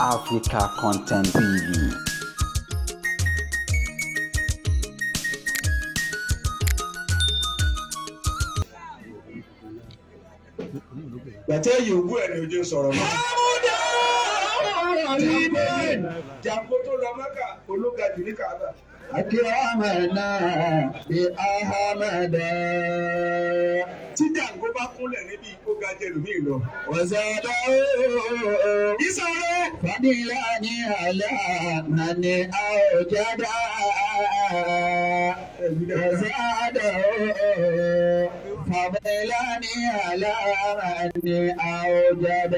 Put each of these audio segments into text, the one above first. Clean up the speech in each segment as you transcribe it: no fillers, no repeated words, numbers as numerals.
Africa Content TV. Gbàtẹ́ yòówù ẹ̀ ní ojú sọ̀rọ̀ mọ́. Jàǹkó tó lọ Mẹ́kà ológa jù ní Kàábà. أكرمنا بأحمد Tí jàǹkó bá kúnlẹ̀ níbi ó ga jẹ lùmí lọ. وزاده Ìsọ̀rọ̀ فضلا على من أوجد وزاده فضلا على من أوجد.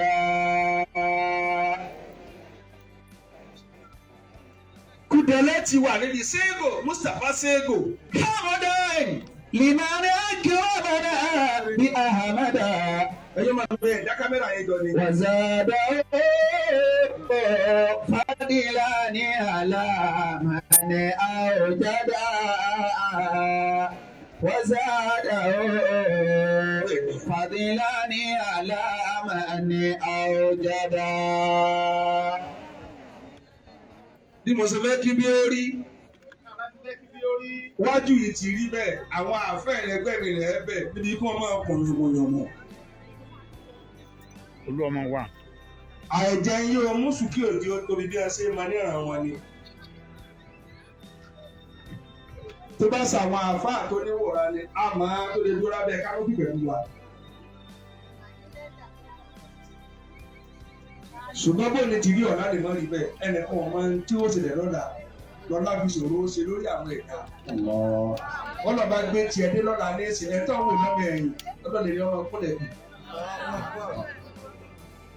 Kúdẹ̀lẹ́ ti wà níbi Sego Mustapha Sego. حمدا لمن أكرمنا بأحمد Ẹyọ́ máa bẹ ẹ̀dá kámẹ́rà yẹn jọ ni. وزاده فضلا على من أوجد وزاده فضلا على من أوجد. Bí mo ṣe fẹ́ kí bí ó rí. Wájú yìí ti rí bẹ́ẹ̀, àwọn àfẹ́ ẹlẹgbẹ́ mi rẹ̀ bẹ̀ níbi kí wọ́n máa kùn yànmùyànmù. Olú ọmọ wa. Àìjẹ yín o mú sùkí òdi ó tóbi bí a ṣe máa níran wọn ni. Tó bá ṣàwọn àáfàá tó níwòrán ni a máa tó lè dúró lábẹ́ kánópì pẹ̀lú wa. Ṣùgbọ́n bó ni tìrí ọ̀la lè mọ́ rí bẹ́ẹ̀, ẹnìkan ọmọ tí ó ṣẹlẹ̀ lọ́la lọ́la fi ṣòro ṣe lórí àwọn ẹ̀dá. Wọ́n lọ́ba gbé tiẹ̀ dé lọ́la ní ìsìn ẹ̀ tó ń wò lọ́mọ ẹ̀yìn lọ́dọ̀ lè ní ọmọ kúnlẹ̀ bì.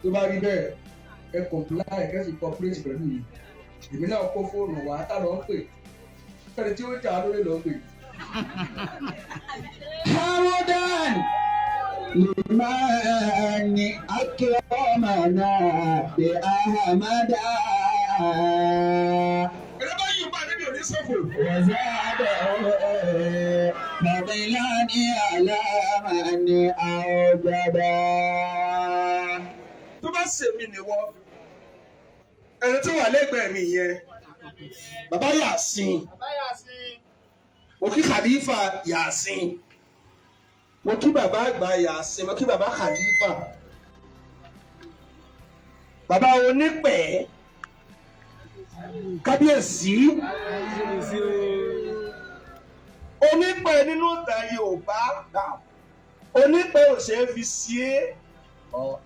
Tó bá rí bẹ́ẹ̀, ẹ comply kẹ́sì cooperate pẹ̀lú mi. Èmi náà kó fóònù wá tá lọ ń pè. Fẹ́ni tí ó jà á lórí lọ ń pè. حمدا لمن أكرمنا بأحمد Ẹ̀rọ bá yìí bá níbi òní sọ̀fò. وزاده فضلا على من أوجد. Tó bá ṣèmi nìwọ, ẹni tó wà lẹ́gbẹ̀ẹ́ mi yẹn, bàbá Yàsín, mo kí Khalifa Yàsín, mo kí bàbá àgbà Yàsín, mo kí bàbá Khalifa, bàbá onípẹ̀, kábíyèsí, onípẹ̀ nínú ìtàn Yorùbá, onípẹ̀ ò ṣeé fi sí é.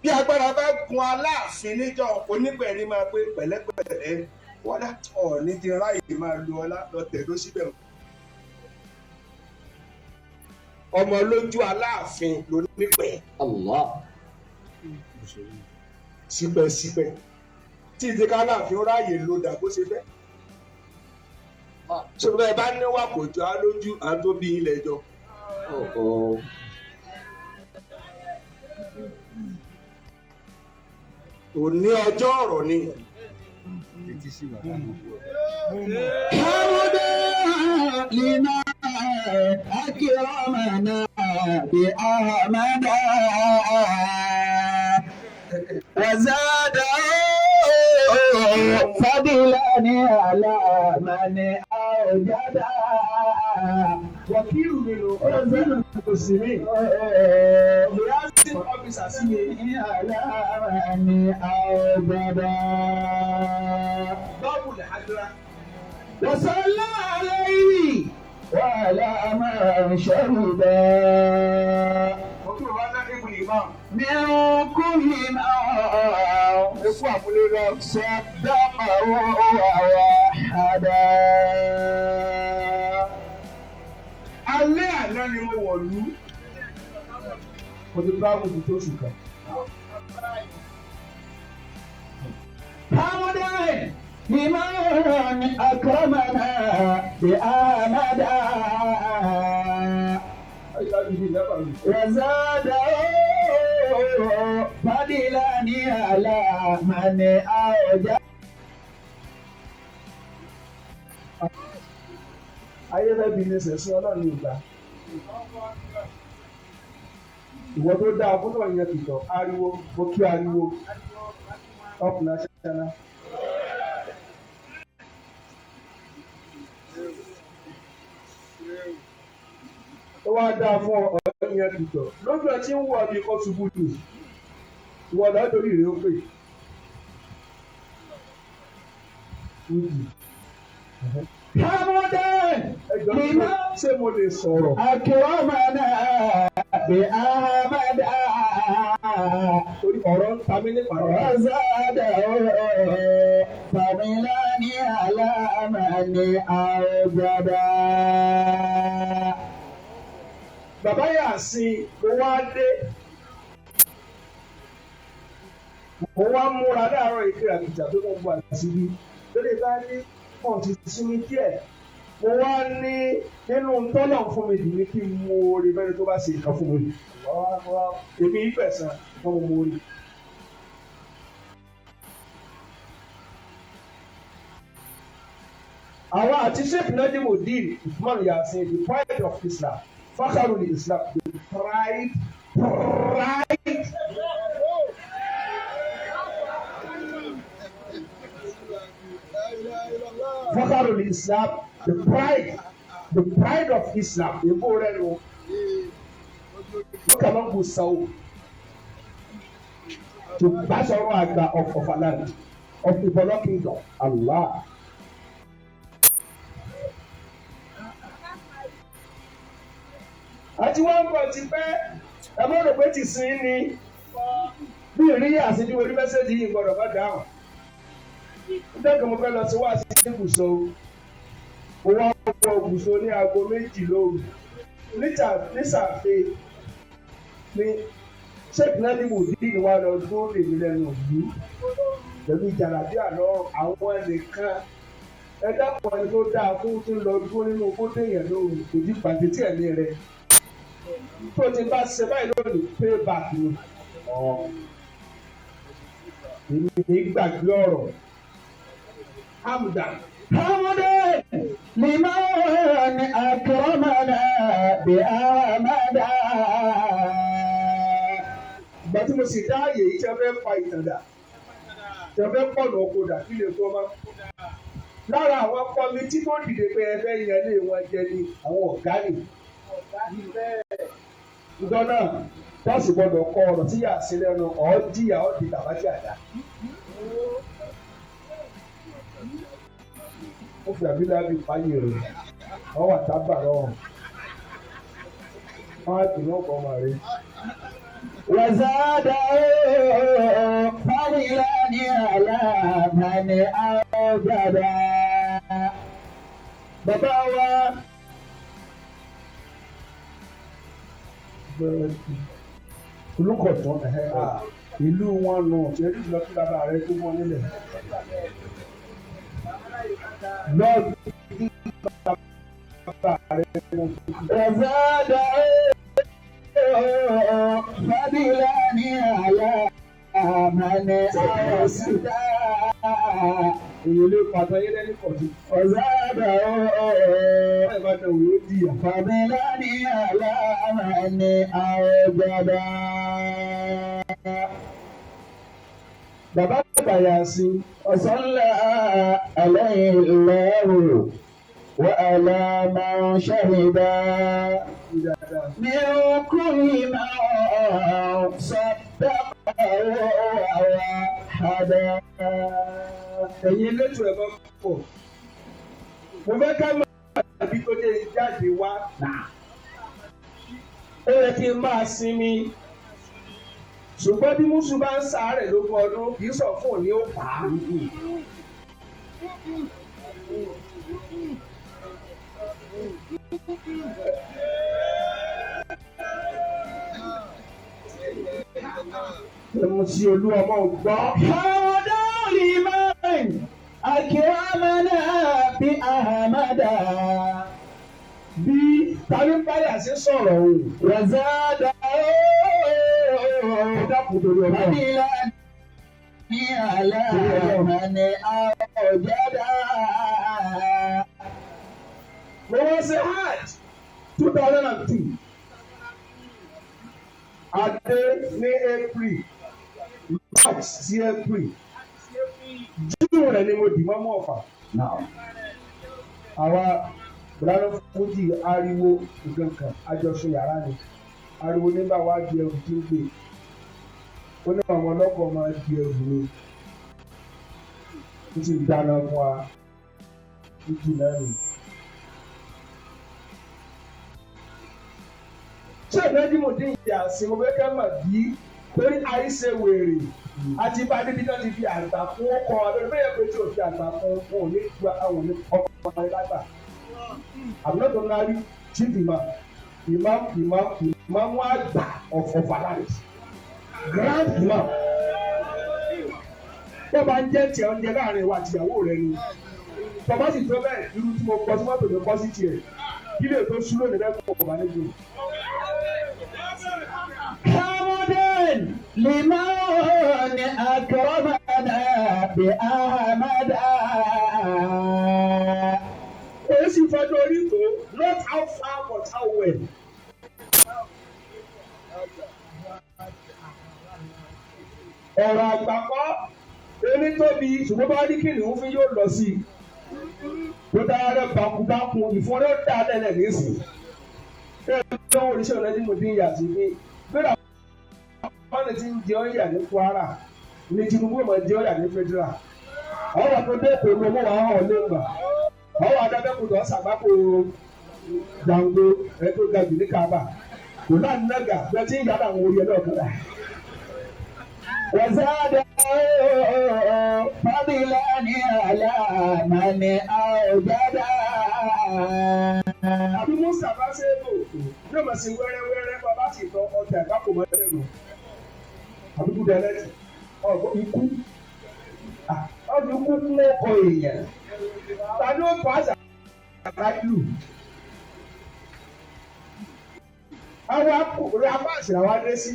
Bí agbára bá gun Aláàfin níjọ́, onípẹ̀ ní máa pé pẹ̀lẹ́pẹ̀lẹ́ wọ́n ọ̀ ní ti ráàyè máa lu ọlá lọ tẹ̀dó síbẹ̀ o. Ọmọ lójú Aláàfin lónípẹ̀. Allah. Sípẹ̀sípẹ̀ tí ìdí ká Aláàfin ó ráàyè lo dà bó ṣe fẹ́. Ṣé bẹ́ẹ̀ bá níwà kò jọ á lójú à ń tó bí ilẹ̀ jọ. Òní ọjọ́ ọ̀rọ̀ ni. حمدا لمن أكرمنا بأحمد وزاد فضلا على من أوجد. Wọ́kìlù mi lò wọ́kìlù kò sí mi. Liaison officer sí mi. على من أوجد. Báwo lè hajjara? وصلى عليه وعلى من شرب Mo kí bàbá náà ibùdó imam. من كل ما Ẹ kú àmúlé lọ. صدقه ووحدا. Alẹ́ àná ni mo wọ̀lú. Mo ti bá gbogbo tó oṣù kan. حمدا لمن أكرمنا بأحمد وزاده فضلا على من أوجد. Ayé fẹ́ bí ní sẹ̀sìn ọlọ́run ní ìgbà. Ìwọ tó dáa fún náà yẹn kìtọ̀ ariwo, mo kí ariwo. Up national. Ó wá dáa fún ọ̀rẹ́ yẹn tuntun lójú ẹ tí ń wọ ọbí kó ṣubú lù ìwọ lọ́dọ̀ rèé ó pè. حمدا Ẹjọ́ ṣé mo lè sọ̀rọ̀? أكرمنا بأحمد Torí ọ̀rọ̀ ń ta mí nípa rẹ̀. وزاده فضلا على من أوجدا. Bàbá Yàsín mo wá dé. Mo wá múra láàárọ̀ ìkírà kìtà tó kọ́ gbọ́ àṣírí. Lórí bá ní pọ̀ ti sinmi díẹ̀. Mo wá ní nínú tọ́lọ̀ fún mi dùn ní kí n mú oore fẹ́ni tó bá ṣe nǹkan fún mi. Èmi ìfẹ̀sán wọ́n mú oore. Àwa àti Sheikh Najimudeen Usman Yasin, the pride of Islam, Fakharul Islam, the pride. Fakharul Islam, the pride of Islam. Èbó rẹ̀ nù. Wọ́n kà máa ń kó sáwó. To Basọ̀rọ̀ àgbà of Ọ̀fàland of Ìbọ̀lọ́ Kingdom, Allah. Àti wọ́n ń bọ̀ ti pẹ́, ẹ mọ̀ rò pé ti sin ni. Bí ìrírí àṣejù orí mẹ́sẹ̀jì yìí gbọ́dọ̀ bá dáhùn. Nígbà kan mo fẹ́ lọ sí wá sí ibùsọ̀ mo wá wọ ibùsọ̀ ní aago 2 lóru. Nísàfẹ́ ni Sheikh Najimudeen wa lọ dúró lèmi lẹ́nu òbí pẹ̀lú ìjàlábí àlọ́ àwọn ẹnìkan ẹ dákun ẹni tó dáa kó tún lọ dúró nínú kótó èèyàn lóru kò ní pàdé tí ẹ̀mí rẹ̀ tó ti bá ṣe báyìí lónìí pay back ni. Èmi ní gbàgbé ọ̀rọ̀ hamdan. حمدا لمن أكرمنا بأحمد. Ìgbà tí mo sì dá àyè yìí tí a fẹ́ fa ìtàn dà, tí a fẹ́ pọ̀nà oko dà kí lè tó ọmọ. Lára àwọn kọmití tó dìde pé ẹ fẹ́ yan ilé wọn jẹ ni àwọn ọ̀gá nì. Ìjọ náà tọ́sí gbọ́dọ̀ kọ ọ̀rọ̀ tí yà sí lẹ́nu ọ̀ jìyà ọ̀ di bàbá tí àdá. Ó fi àbílẹ̀ àbí fáyé rẹ̀, ọ wà tábà lọ́rùn. Wọ́n á dùn ọkọ̀ ọmọ rẹ̀. وزاده فضلا على من أوجدا. Bàbá wa olùkọ̀tàn ìlú wọn nù ṣẹ́rí lọ sí bàbá rẹ̀ tó wọ́n nílẹ̀. Lọ́ọ̀dù bàbá rẹ̀ nù. وزاده فضلا على من أوجدا. Èyí ló pàtó ayé lẹ́nu kọ̀tù. وزاده Báyìí bá dẹ̀ wò ó jìyà. فضلا على من أوجدا. Bàbá àgbà Yàsín وصلى عليه الله وعلى من شهد dáadáa. من كل ما صدقه ووحدا. Ẹ̀yin elétò ẹ̀ máa pọ̀. Mo fẹ́ ká máa bí tó dé jáde wá. Ó yẹ kí n máa sinmi. Ṣùgbọ́n bí Mùsù bá ń sàárẹ̀ lógún ọdún, kì í sọ fún òní ó pa á. Ẹmu sí olú ọmọ ògbọ́. حمدا لمن أكرمنا بأحمد. Bí tàbí ń báyà sí sọ̀rọ̀ o. وزاده Ẹ dákun torí ọlọ́run. فضلا على من أوجدا. Mo wá sí Hajj 2002. Adé ní April, March sí April. Jíù rẹ̀ ni mo dì mọ́ mọ́ ọ̀fà. Naam. Àwa Bùránù Fújì ariwo nǹkan kan àjọṣe yàrá ni. Ariwo nígbà wá di ẹrù tí ń gbé. Ó ní àwọn ọlọ́kọ̀ máa di ẹrù ni. Ó sì ń dáná fún wa. Fújì náà nì. Ṣé ìdájú mo dín ìyá sí mo fẹ́ kẹ́ mọ̀ bí torí àìṣe wèrè àti bá níbi náà ti fi àgbà fún ọkọ abẹ́rẹ́ bẹ́ẹ̀ pé tí o fi àgbà fún wọn ò ní gba àwọn ní ọkọ rẹ lágbà. Àbúrò tó ń rí chief imam imam imam imam àgbà of Ọ̀fà grand imam. Bó bá ń jẹ́ tiẹ̀ oúnjẹ láàrin ìwà àtìyàwó rẹ ni. Bàbá sì tó bẹ́ẹ̀ irú tí mo kọ sí mọ́tò mi kọ́ sí tiẹ̀. Kí lè tó sú lónìí bẹ́ẹ̀ kọ̀ bá níbi. حمدا لمن أكرمنا بأحمد. Èyí sì fọjọ́ orí tó not how far but how well. Ọ̀rọ̀ àgbàkọ́ enítóbi ṣùgbọ́n bá rí kìnìún fún yóò lọ sí i. Tó dára rẹ̀ bákúbákú ìfún rẹ̀ dá lẹ́lẹ̀ nísìn. Bẹ́ẹ̀ ló ń oríṣi ọ̀nà tí mo dín ìyà sí ní. Bẹ́ẹ̀ àwọn ti ń jẹ ọ́yà ní Kwara ní Tinubu máa jẹ ọ́yà ní Federal. Àwọn àtúndé kò ní owó wàá hàn lẹ́gbàá àwọn adábẹ́kùn tó ṣàgbákò jàǹgbó ẹ tó ga jù ní Kaaba kò náà nàgà bẹ́ẹ̀ tí ń yàrá àwọn orí ẹ náà kàdà. وزاد فضلا على من أوجد. Àbí Mustapha ṣe é bò yóò máa ṣe wẹ́rẹ́wẹ́rẹ́ bàbá sì tọ ọjà àgbákò mọ́ lẹ́nu. Àbí kú dẹ́lẹ́tì ọ̀gbọ́n ikú ọdún ikú kún ọkọ̀ èèyàn tàbí ó pa àṣà àrájú. Àwọn akùnrin apá àṣìlá wa dé sí.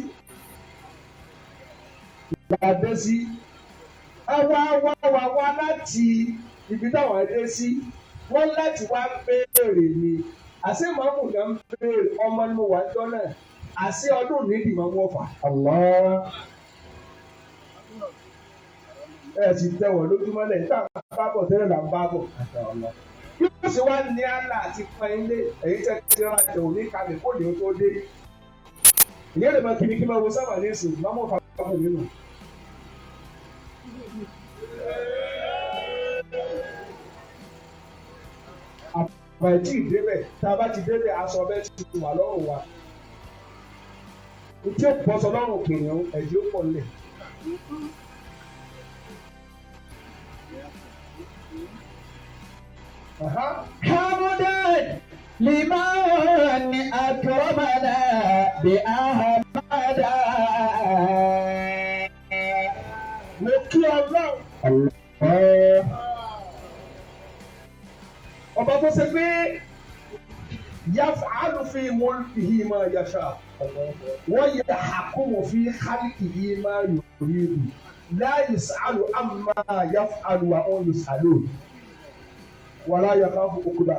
La dé sí. Àwa wá wá wá láti ibi táwọn dé sí. Wọ́n láti wá béèrè ni. Àṣé màmú kan béèrè ọmọ ni mo wà jọ náà. Àṣé ọdún nídìí máa ń wọ̀fà. Allah. Ẹ sì tẹ̀wọ̀n lójúmọ́ lẹ́yìn tá à ń bá bọ̀ tẹ́lẹ̀ là ń bá bọ̀. Yóò ṣe wá ní àlà àti pọn ilé èyí tẹ́ ti ra jẹ̀ òní kalẹ̀ kó lè tó dé. Ìyẹn lè máa kiri kí máa wo sábà ní ìsìn máa mọ̀ fàákù nínú. Àbàjì ìdébẹ̀ tá a bá ti débẹ̀ aṣọ ọbẹ̀ ti wà lọ́rùn wa. Ntí ó bọ́sọ lọ́rùn kìnìún ẹ̀jẹ̀ ó pọ̀ nílẹ̀. Aha. حمدا لمن أكرمنا بأحمد. Mo kí Ọlọ́run. Allah. Ọba tó ṣe pé yaf'alu fi mulkihi ma yasha wa yahkumu fi khalqihi ma yuridu la yus'alu amma yaf'alu wa hum yus'alun wa la yakhafu uqba.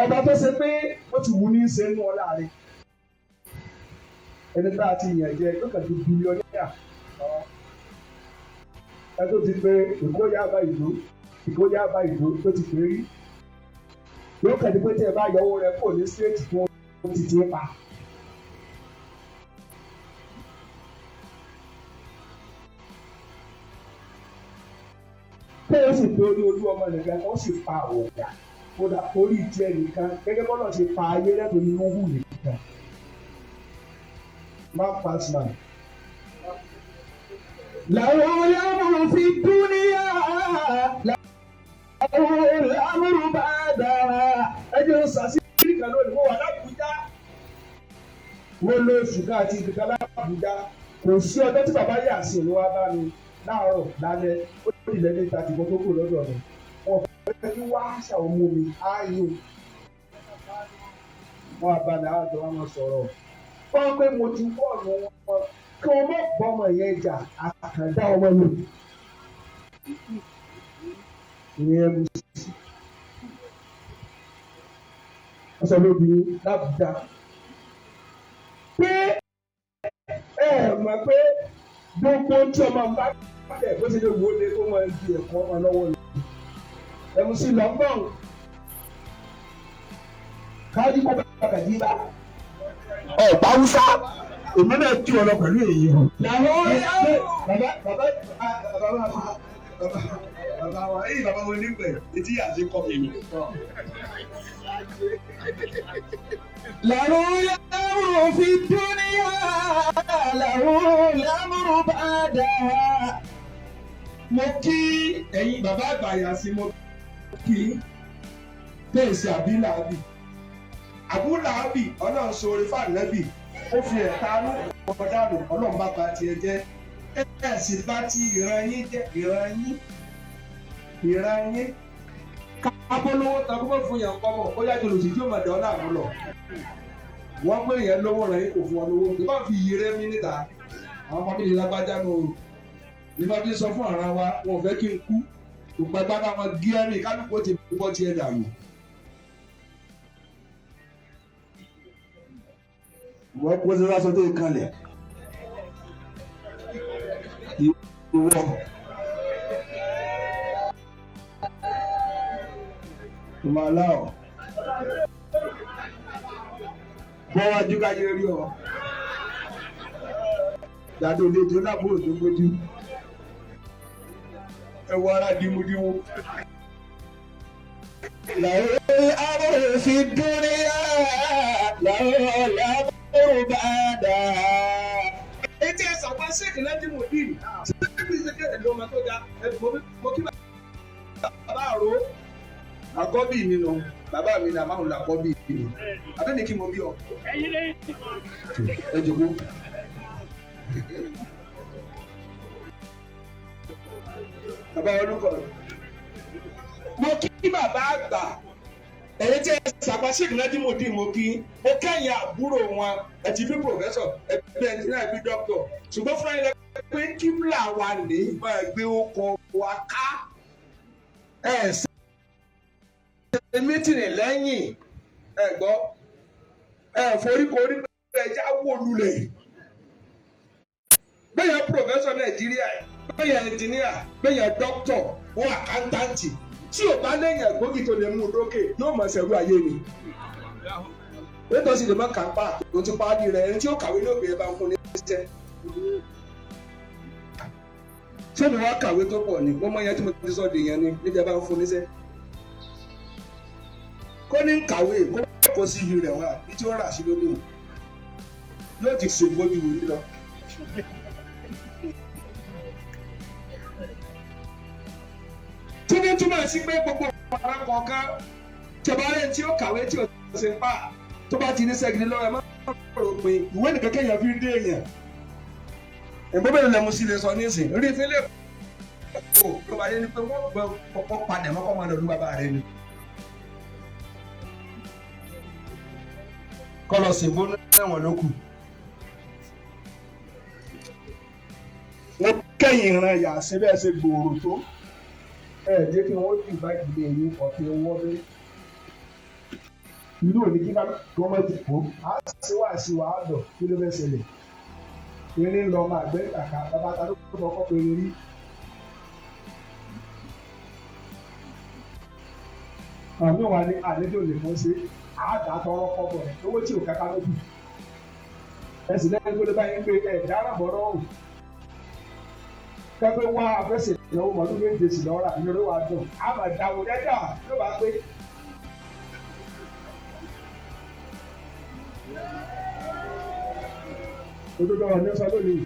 Ọba tó ṣe pé ó ti wù ní í ṣe nínú ọlá rẹ̀ ẹni tá a ti yàn jẹ ló kàn ti bílíọ̀nìyà ẹ tó ti pé ìkóyà bá ìlú ìkóyà bá ìlú tó ti pé rí yóò kàn ní pé tí ẹ bá yọwọ́ rẹ kò ní stéètì tí wọ́n ti ti pa. Pé ó sì pé orí olú ọmọ nìkan ó sì pa òògà kódà orí tiẹ̀ nìkan gẹ́gẹ́ bọ́lá ṣe pa ayé lẹ́tọ̀ọ́ nínú hù nìkan. Man pass man. له الأمر في الدنيا له الأمر بعدها. Ẹ jẹ́ ń sàṣírí kan lónìí mo wà lábújá mo lo oṣù kan àti ìkankan lábújá kò sí ọjọ́ tí bàbá yà sí òun wá bá mi láàárọ̀ lálẹ́ ó lè lẹ́ni ìta tìbọn tó kù lọ́dọ̀ mi wọn fẹ́ kí wá ṣàwọn mú mi áyò wọn àbá mi àwọn àjọ wọn máa sọ̀rọ̀ wọ́n pé mo ti wọ́ọ̀nù wọn kí wọ́n má bọ́ ọmọ yẹn jà àkàndá ọmọ yẹn ìyẹn mú sí wọ́n sọ lóbi lábùdá pé ẹ mọ̀ pé gbogbo tí ọmọ bá tẹ̀ bó ṣe lè wò lé kó máa di ẹ̀kọ́ ọmọ lọ́wọ́ ni. Ẹ̀mú sí lọ́gbọ̀n káàdì kó bá kàdí bá. Ọ̀pá Hausa èmi náà kí ọ lọ pẹ̀lú èyí o. Bàbá bàbá bàbá bàbá bàbá wa èyí bàbá wo ní pẹ̀ etí àti kọ́ mi. له الأمر في الدنيا له الأمر بعدها. Mo kí ẹ̀yin bàbá àgbàyà sí mo kí tẹ̀sí àbílàábì. Àbúlàábì ọlọ́run ṣoore fànẹ́bì ó fi ẹ̀ta ọ̀dàlù ọlọ́run bá ba tiẹ̀ jẹ́ ẹ̀ sì bá ti ìran yín jẹ́ ìran yín ìran yín kábólówó takúmọ̀ fún yàn kọ́mọ̀ ó yá jòlòsì tí ó mọ̀ dán láàmú lọ. Wọ́n pé yẹn lówó rẹ̀ kò fún ọ lówó ìbá fi yí rẹ́ mi níta àwọn fámìlì lágbájá nù o ìbá fi sọ fún ara wa wọn ò fẹ́ kí n kú òpè bàbá wọn gé ẹ̀mí kálukú ó ti bọ́ tiẹ̀ dànù. Wọ́n kó sí lásán tó yẹ kanlẹ̀. Ìwọ. Ìmọ̀lá ọ̀. Bọ́wájú káyé rí ọ. Dàdó olè tó lábúrò tó gbójú. Ẹ wọ ara dimudimu. له الأمر في الدنيا له الأمر بعدها. Èyí tí ẹ sàgbọ́n ṣèkì lẹ́dí mòdì. Ṣé kí ẹ ló máa tó ga? Mo kí bàbá àrò. Àkọ́bí mi nù. Bàbá mi ni àmáhùn làkọ́bí mi. Àbẹ́ni kí mo bí ọ. Ẹ jòkó. Bàbá olùkọ́. Mo kí bàbá àgbà. Ẹ̀yin tí ẹ sàgbà ṣèkì lẹ́dí mòdì mo kí. Mo kẹ́yìn àbúrò wọn. Ẹ ti bí pòfẹ́sọ̀, ẹ bí ẹnjìnìá, ẹ bí dọ́kítọ̀. Ṣùgbọ́n fúnra yín lẹ pé kíbla wa ní máa gbé ọkọ̀ wa ká. Ẹ ṣe mítìnì lẹ́yìn ẹ gbọ́ ẹ foríkorí pé ẹ já wó lulẹ̀. Bẹ́yẹn pòfẹ́sọ̀ Nàìjíríà, bẹ́yẹn ẹnjìníà, bẹ́yẹn dọ́kítọ̀, wọ́n àkántàntì. Tí ò bá lẹ́yìn ẹ̀gbógi tó lè mú un dókè, yóò mọ̀ ṣẹ̀rú ayé ni. Nítòsí lè má kàńpà tó ti parí rẹ̀ ẹni tí ó kàwé ní òbí ẹ bá ń fún ní iṣẹ́. Ṣé mi wá kàwé tó pọ̀ ni? Mo mọ ìyẹn tí mo ti sọ dèèyàn ni níbi ẹ bá ń fún níṣẹ́. Kó ní kàwé kó kó sí ibi rẹ̀ wá bí tí ó rà sí lónìí. Yóò ti ṣe bójú wò ní lọ. Túndé túmọ̀ sí pé gbogbo ọ̀rọ̀ kọ̀ọ̀kan tẹ̀bárẹ̀ tí ó kàwé tí ó ṣe ń pa tó bá ti ní sẹ́gidi lọ́wọ́ ẹ má rò pé ìwé nìkan kéèyàn fi ń dé èèyàn. Ẹ̀gbọ́n bẹ̀rẹ̀ lẹ́mu sí lè sọ nísìn rí ìfínlẹ̀ kò tó bá yé ni pé wọ́n gbọ́ ọkọ̀ padà mọ́kọ́ máa lọ lú bàbá rẹ ni. Kọ́lọ̀ sí bónú ẹ̀wọ̀n ló kù. Wọ́n kẹ́yìn ìran yà sí bẹ́ẹ̀ ṣe gbòòrò tó. Ẹ jẹ́ kí wọ́n jù bá ìdílé yín ọ̀fẹ́ wọ́n bẹ́ẹ̀ irú òní kí gọ́ọ̀mẹ̀ntì kó a sì wá sí wàá dọ̀ kí ló fẹ́ ṣẹlẹ̀ eré ń lọ ọmọ àgbẹ̀ kàkà bàbá ta ló kọ́kọ́ pé rí. Àmì wà ní àlejò lè mọ́ ṣe àádá tọrọ kọ́bọ̀ rẹ̀ owó tí ò káká lójú. Ẹ sì lẹ́yìn tó lè báyìí pé ẹ̀ dára bọ̀rọ̀ ọ̀hún. Kẹ́pẹ́ wá afẹ́sẹ̀ ìnáwó màlúù méje sì lọ́ra ìnáwó wa dùn. Àmà dáwọ́ dẹ́dà ló bá pé. Òdodo ọ̀rọ̀ ní sọ lónìí.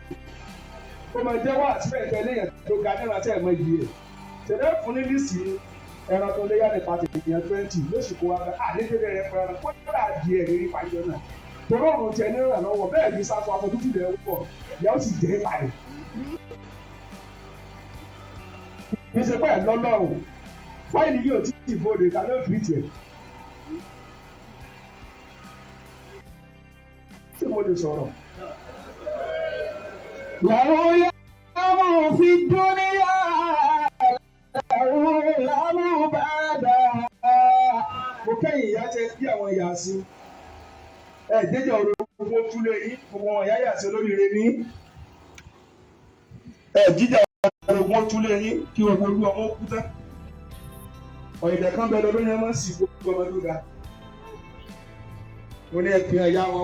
Ó máa jẹ́ wá àtìmẹ̀ ìfẹ́ léèyàn tó ga nígbà tí ẹ̀ mọ iyì rẹ̀. Ṣẹ̀dá fún ní lísì ẹran tó léyà ní pàtì ìyẹn 20 lóṣù kó wa bẹ àlejò rẹ̀ pẹ̀lú kódà di ẹ̀rí rí pàjọ náà. Torí òrùn tiẹ̀ ní ìrànlọ́wọ́ bẹ́ẹ̀ ní sáfù aṣọ tútù rẹ̀ wọ̀ ìyá ó sì jẹ́ báyìí. Kì í ṣe pé ẹ̀ lọ́lọ́run fáìlì yóò tí ì bóde ká ló fi tiẹ̀. Ṣé mo lè sọ̀rọ̀? له الأمر في الدنيا له الأمر بعدها. Mo kẹ́yìn ìyá tẹ bí àwọn ìyá sí. Ẹ jẹ́jẹ́ ọ̀rọ̀ ogun ojúlé yín, gbogbo wọn ìyá yà sí olóríire ní. Ẹ jíjà ogun túlé yín kí gbogbo olú ọmọ kú tán. Ọ̀yẹ̀dẹ̀ kan bẹ lọ́dún yẹn máa ń sì gbogbo ọmọ tó ga. Mo ní ẹ̀pìn ẹ̀yà wọn.